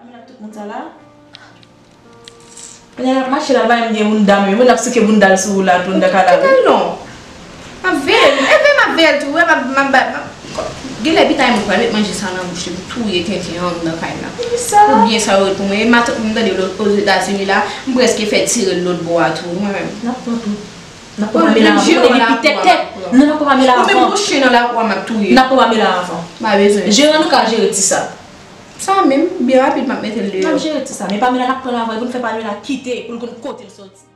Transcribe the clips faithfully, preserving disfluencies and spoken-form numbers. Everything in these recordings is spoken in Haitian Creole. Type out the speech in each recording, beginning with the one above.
Tout moun sa la. Kounye a l ap mache la, bay m gen bounda m, wi. Moun ap souke bounda l sou woul la, tou anndan kay la, wi. Kite l non. M ap veye l. E veye m ap veye l tou, wi. M ap, m ap, m ap, m ap, genlè pita mwen pral met manje sa nan bouch li pou touye tenten an anndan kay la. Poukisa? Pou byen sa yo ret pou mwen. E matant mwen m tande l Ozetazini la, m prèske fè tire l lòt bò a tou, wi, mwen menm. N ap pran tout. N ap pran Pamela avan. Ou konnen depi tèt tèt. Non, n ap pran Pamela avan. Ou menm gwo chen nan lakou a, m ap touye. N ap pran Pamela avan. M pa bezwen. Jeran nou ka jere ti sa. Sa menm, byen rapid, m ap mete l deyò. N ap jere ti sa, men Pamela n ap pran l avan, e pou n fè Pamela kite, pou l konn kote l soti.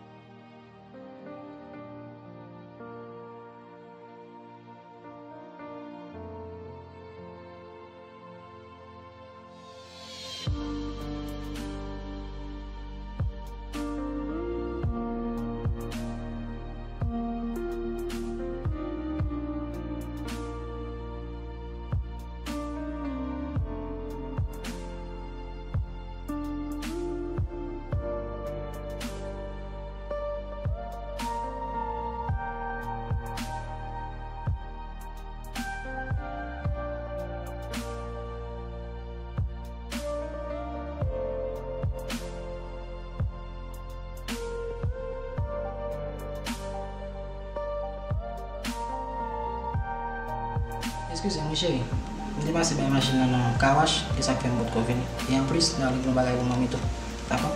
Eskize m wi cheri, m te pase bay machin nan nan car wash, e sa k fè m potko vini. E anplis, m ap regle yon bagay pou manmi tou. Dakò?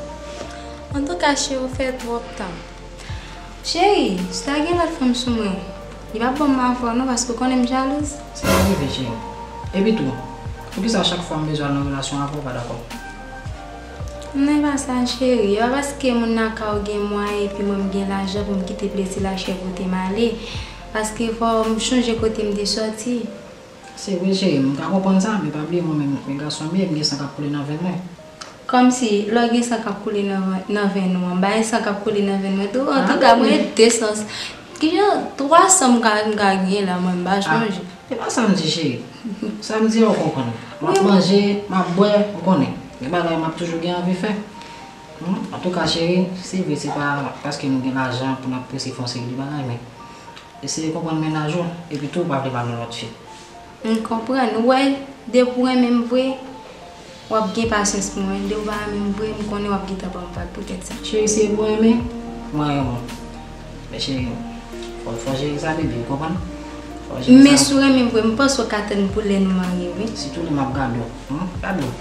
Antouka cheri, ou fè twòp tan. Cheri, si ta gen lòt fanm sou mwen, li p ap bon m avè w non, paske ou konnen m jalouz. Sa pa rive cheri. Epi tou, poukisa chak fwa m bezwen al nan relasyon avè w, ou pa dakò? Non, e pa sa cheri, e pa paske moun nan kay ou gen mwayen epi mwen m gen lajan pou m kite plezi lachè pote m ale, paske fò m chonje kote m te sòti. Se vre cheri, m ka konprann sa, men pa bliye mwen menm, men gason m ye, m gen san k ap koule nan venn mwen. Kòmsi, lè w gen san k ap koule nan, nan venn ou an, m pa gen san k ap koule nan venn mwen tou. Antouka, mwen gen de san. Kijan, twa san m ka, m ka gen la, mwen, m pa chonje. Se pa sa m di, cheri. Sa m di a, ou konprann. M ap manje, m ap bwè, ou konnen. Gen bagay m ap toujou gen anvi fè. Hmm? Antouka, cheri, se vre, se pa paske nou gen lajan pou n ap prese fè yon seri de bagay, men eseye konprann mennaj ou, epi tou, ou pa vle m al yon lòt fi. M konprann. Ou wè, depi w renmen m vre, w ap gen pasyans pou mwen. Depi w pa renmen m vre, m konnen w ap gentan ban m vag poutèt sa. Cheri, si e pou renmen, mwen renmen w. Men cheri, fò, fò jere sa, bebe, ou konprann? Fò jere sa. Men si w renmen m vre, m panse w ka tann pou lè nou marye, wi. Sitou lè m ap gade w. Hmm? Gade w.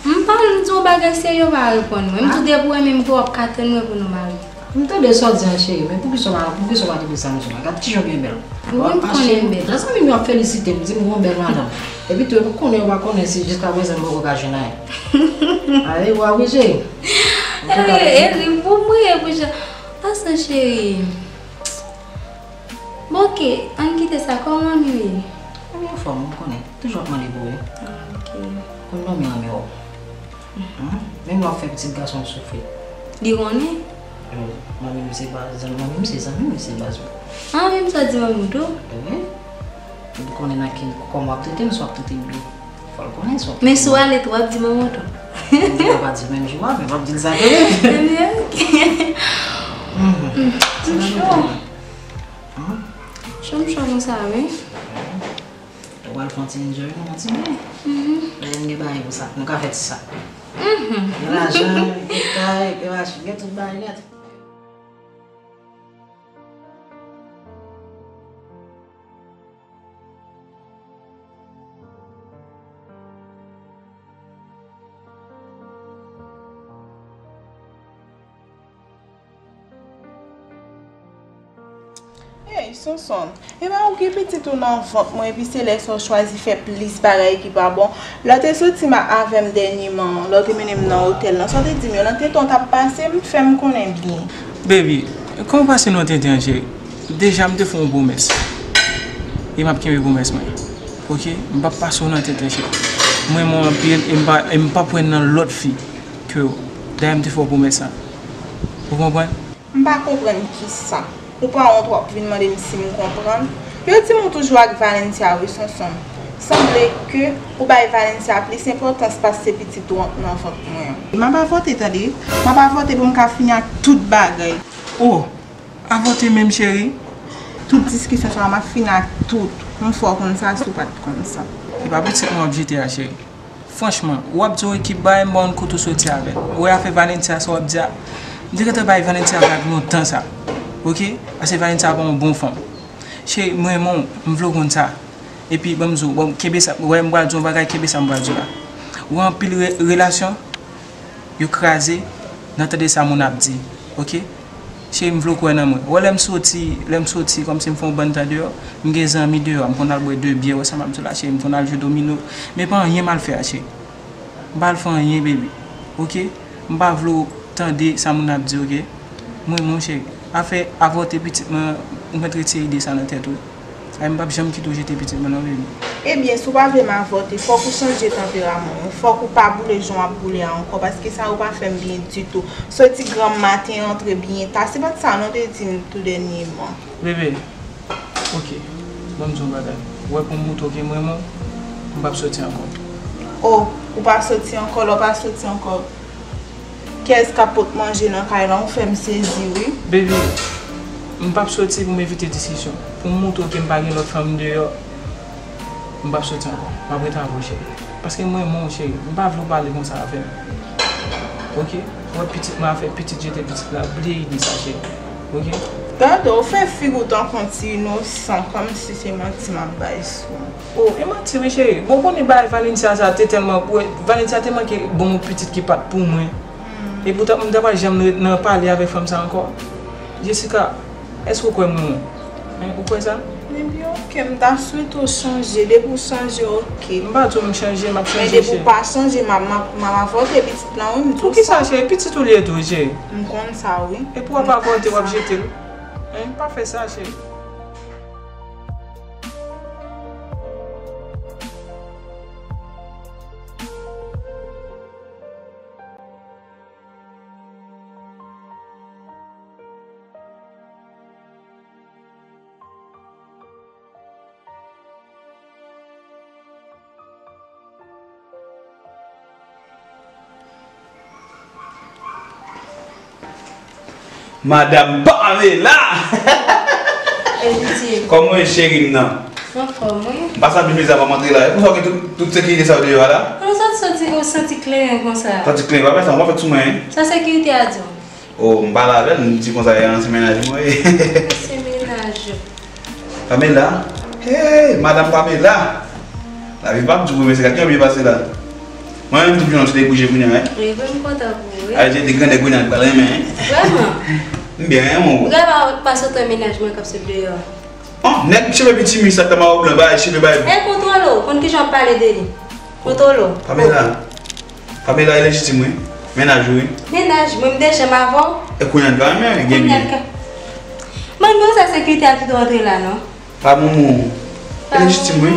M pale, m di w yon bagay serye, w pa reponn mwen. M di w depi w renmen m vre, w ap ka tann mwen pou nou marye. M tande sa w di an, cheri, men poukisa w pa, poukisa w pa te di sa m di w la? Gad kijan w byen bèl. Wi, m konnen m bèl. Granzanmi m yo ap felisite m, di m gon bèl madanm. Epi tou, yo konnen, yo pa konnen si jiskaprezan m poko ka jwenn anyen. Ale, w ap wi, cheri. Eri, eri, pou m ri, pou jan. Pase, cheri. Bon, oke, ann kite sa, kòman manmi w ye? Manmi anfòm, ou konnen. Toujou ap mande pou ou. Ah, oke. Konn manmi renmen w. Hmm? Menm lè w ap fè pitit gason l soufri. Li konnen? Yo, manmi m se baz, manmi m se zanmi m, li se baz mwen. Ah, menm sa w di manmi w tou? Wi. Li konnen nan ki, kòman w ap trete m, si w ap trete m byen. Fò l konnen si w ap trete m byen. Men si w ale tou, w ap di manmi w tou? M te ka pa di l menm jou a, men m ap di l sa kanmenm. Ebyen, oke. Mhm. M cho. Hmm? Cho m cho konsa, wi. Ou pral fè yon ti enjoy, non, yon ti byen. Mhm. Lè n gen bagay pou sa, nou ka fè ti sa. Mhm. Gen lajan, gen kay, gen machin, gen tout bagay nèt. Ey, Sonson, e pa ou ki pitit ou nan vant mwen, epi se lè sa w chwazi fè plis bagay ki pa bon. Lè w te soti ma-, avè m dènyèman, lè w te mennen m nan otèl lan, sa w te di m yo nan tenten w t ap pase, m fè m konnen byen. Baby, kòman w pase nan tenten an, cheri? Deja, m te fè yon pwomès. E m ap kenbe pwomès mwen. Oke? M p ap pase w nan tenten, cheri. M renmen w anpil, e m pa, e m p ap wè nan lòt fi ke w. Dayè, m te fè w pwomès sa. Ou konprann? M pa konprann kisa. Ou pa wont w ap vin mande m si m konprann? Yo di m ou toujou ak Valencia wi, Sonson. Sanble ke ou bay Valencia plis enpòtans pase pitit ou an nan vant mwen an. M ap avòte, tande. M ap avòte pou m ka fini ak tout bagay. Oh! Avòte menm, cheri? Tout diskisyon sa a, m ap fini ak tout. M fè w konn sa, si w pa t konn sa. E pa pitit mwen w ap jete a, cheri. Franchman, w ap di w ekip bagay, m pa konn kote w soti avè l. Ou wè afè Valencia sa w ap di a? M te gentan bay Valencia vag lontan sa. Oke? Paske Valencia pa yon bon fanm. Cheri, m renmen w, m vle w konn sa. Epi, ban m di w, bon, kenbe sa, wè, m pral di w yon bagay, kenbe sa m pral di w la. Ou wè anpil re-, relasyon, yo kraze nan tande sa moun ap di. Oke? Cheri, m vle w kwè nan mwen. Wè, lè m soti, lè m soti, kòmsi m fè yon bann tan deyò, m gen zanmi deyò, m konn al bwè de byè, wè sa m ap di w la, cheri, m konn al jwe domino. Men pa anyen m al fè a, cheri. M pa al fè anyen, baby. Oke? M pa vle w tande sa moun ap di, oke? Mwen, monchè, afè avòte pitit mwen, ou mèt retire ide sa nan tèt ou. Ay, m p ap janm kite w jete pitit mwen, non, baby. Ebyen, si w pa vle m avòte, fòk ou chanje tanperaman w. Fòk ou pa boule jan w ap boule a ankò, paske sa yo pa fè m byen ditou. Soti granm maten, antre byen ta, se pa t sa non te di m tou dènyèman. Bebe, oke, ban m di w yon bagay. Ou wè pou m moutre w ke m renmen w, m p ap soti ankò. O, ou p ap soti ankò, lè w pa soti ankò, kiyès k ap pot manje nan kay la? Ou fè m sezi, wi. Baby, m p ap soti pou m evite diskisyon. Pou m moutre w ke m pa gen lòt fanm deyò, m p ap soti ankò. M ap rete avè w, cheri. Paske m renmen w, cheri. M pa vle w pale konsa avè m. Oke? Ou wè pitit mwen, afè pitit jete pitit la, bliye ide sa, cheri. Oke? Gade, ou fè figi w tankou yon ti inosan, kòmsi se manti m ap bay sou ou. O, e manti wi, cheri. Bon, konnen bagay Valencia sa te tèlman, wè, Valencia te manke ban m yon pitit ki pa t pou mwen. Epoutan, m ta pa janm ret nan pale avèk fanm sa ankò. Jessica, èske w kwè m renmen w? Hein, ou kwè sa? Ebyen, oke, m ta swete w chanje. Depi w chanje, oke. M pa di w m chanje, m ap chanje, cheri. Men depi w pa chanje, m ap, m ap, m ap avòte pitit lan, wi, m di w sa. Poukisa, cheri? Pitit ou li ye tou, cheri. M konn sa, wi. Epi w ap avòte, w ap jete l. Hein, pa fè sa, cheri. Madanm Pamela! Kòman w ye, cheri m nan? Anfòm, wi. M pa santi m bizarman antre la. E konsa w gen tout, tout sekirite sa yo deyò a la? Kote w sot soti, ou santi kleren konsa? Santi kleren, pa fè sa, w pa fèt sou mwen, hein? Sa sekirite a di w? O, m pale avè l, m di konsa, e ansyen mennaj mwen ye. Ansyen mennaj ou. Pamela, hey, madanm Pamela. Lavi p ap di w, mesye, gad kijan byen pase la. Mwen menm tou, piyon ti dekouje kounye a, hein. Wi, wi, m kontan pou ou, wi. Ayiti te grandè kounye a, l pral renmen, hein. Vrèman? M byen renmen w. Ou gade pa, pa sot wè mennaj mwen k ap sot deyò. Oh, nèg cheve piti mi sa, tanmawo blan, bay cheve bay. E kontwole w, konn kijan w ap pale de li. Kontwole w. Pamela. Pamela, e lejitim wi. Mennaj ou wi. Mennaj mwen, m te janm avè w. E kounye a l ka renmen, gen byen. Kounye a l ka. Mwen menm sa sekirite a kite w antre la non. Pa moun moun. E lejitim wi.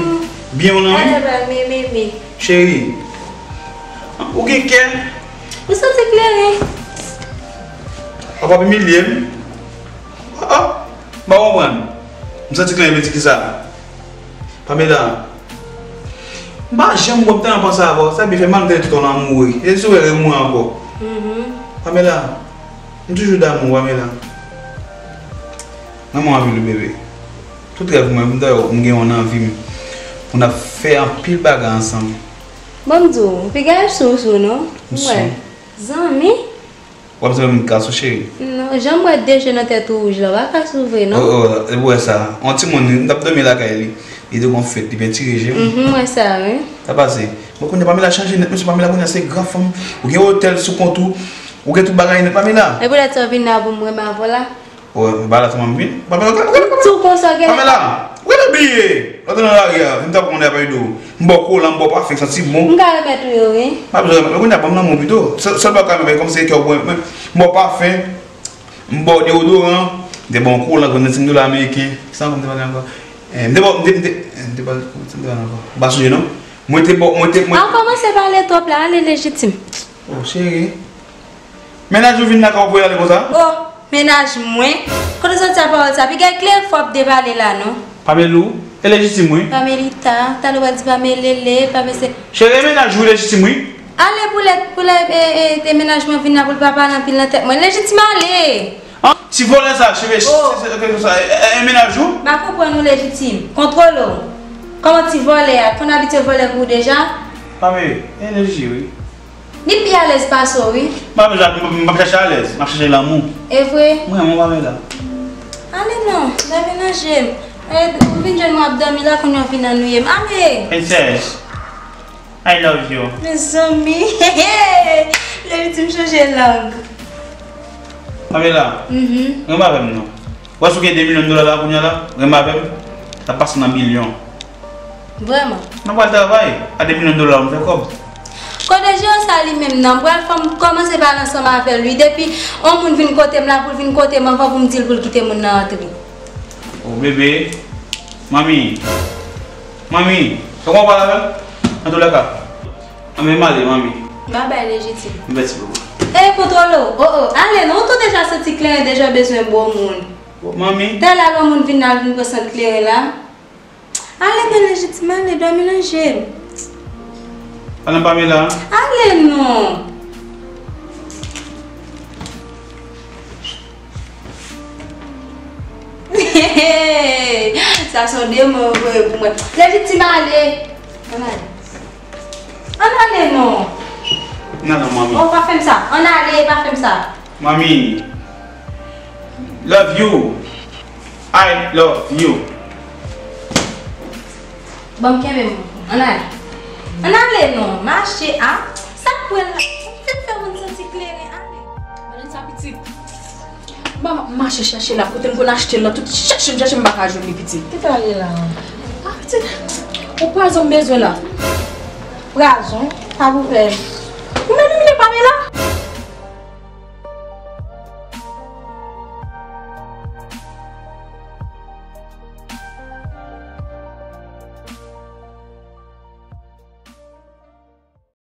Byen w lan wi. Gade bal, men, men, men. Cheri. Ou gen kè. Ou santi kleren. Ou p ap imilye m. Oh, oh. M pa konprann. M santi kleren vle di kisa? Pamela, m pa janm wè m tèlman panse avè w, sa byen fè m mal, m te di tout yon lanmou wi. E si w wè remou ankò. Pamela, m toujou damou w, Pamela. Mwen, mwen anvi l wi, bebe. Tout rèv mwen, m dayè, m gen yon anvi m pou n ap fè anpil bagay ansanm. Ban m di w, m piga sou w, sou w non. M wè. Zanmi? W ap di m kas ou cheri? Non, jan m wè de je nan tèt ou wouj la, w pa kas ou vre non. Oh, oh, epi w wè sa. Yon timoun, m t ap dòmi lakay li. Li te gon fèt, li pentire je m. Mhm, m wè sa wi. Sa pase. Bon, kounye a Pamela chanje nèt, mesye, Pamela kounye a se gran fanm. Ou gen otèl sou kont ou. Ou gen tout bagay nèt, Pamela. E poutèt sa w vin la pou m renmen avè w la? Wè, ba la sèlman m vin. Pamela, gade, gade, gade. Tou konsa gen. Pamela, ou gade abiye. Lòt nan lari a, m t ap konnen apre do. M ba w kolan, m ba w pafen, santi bon. M ka remèt ou yo, wi. M pa bezwen remèt, men kounye a ban m lanmou pito. Sèl, sèl bagay m ka remèt, kòm se kè w bwen, men m ba w pafen, m ba w deodoran, m te ba w kolan, grenn senk dola ameriken. Sa ankò m te pale ankò? Eh, m te ba w, m te, m te, eh, m te pale, m te pale ankò. M pa sonje non. Mwen te ba w, mwen te, mwen. A w kòmanse pale twòp la, ale lejitim. Oh, cheri. Mennaj ou vin lakay ou pou y ale konsa? Oh, mennaj mwen? Kote w soti a pawòl sa? Piga klè fò w ap debale la non. Pamelou, e lejitim wi. Pamelita, talè w pral di Pamelele, Pamese. Cheri, e mennaj ou lejitim wi. Ale pou lè, pou lè, e, e, e mennaj mwen vin la pou l pa pale anpil nan tèt mwen. Lejitim ale! An, ti vòlè sa, cheri, se, se, se, se, e, e, e mennaj ou? M pa konprann ou lejitim. Kontwole w. Kòman ti vòlè a? Konn abitye vòlè pou ou deja? Pame, e Leji, wi. Li pi alèz pase w, wi. M pa bezwen, m, m ap chache alèz, m ap chache lanmou. E vre? M renmen w, Pamela. Ale non, dòmi nan je m. E, ou vin jwenn mwen ap dòmi la, kounye a w vin annuiye m. Ale! Princess, I love you. Mezanmi, Leji di m chanje lang. Pamela, mhm, renmen avè m non. Ou wè si w gen de milyon dola la kounye a la, renmen avè m, l ap pase nan bilyon. Vrèman. Mwen pral travay, a de milyon dola, m fè kòb. Kote Jeo sa li menm nan, m pral fè m kòmanse pale ansanm avè l, wi. Depi yon moun vin kote m la, pou l vin kote m anvan pou m di l pou l kite moun nan antre. O bebe, manmi, manmi, fè kòman w pale avè l? Antoulèka, anben m ale, manmi. Babay Lejitim. Mèsi bokou. Ey, kontwole w. O, o, ale non, ou tou deja santi kleren deja bezwen bo moun. Manmi. Talè lè yon moun vin la, vin pran sant kleren la. Ale non Lejitim, ale, dòmi nan je m. Pale m Pamela. Ale non. Sa se yon demon ou voye pou mwen. Lejitim, ale. Ann ale. Ann ale non. Non, non, manmi. O, pa fè m sa. Ann ale, pa fè m sa. Manmi, love you. I love you. Ban m kenbe m. Ann ale. Ann ale non. Mache a. Sa k pran la? Ou fèk fè moun santi kleren. Ale. Gade sa pitit. M pa m ap mache chache la. Kote m konn achte l lan, tout chèche m chèche m pa ka jwenn li pitit. Kite ale la. A pitit. Ou pwazon m bezwen la. Pwazon? Pa pou fè. Ou menm imilye Pamela?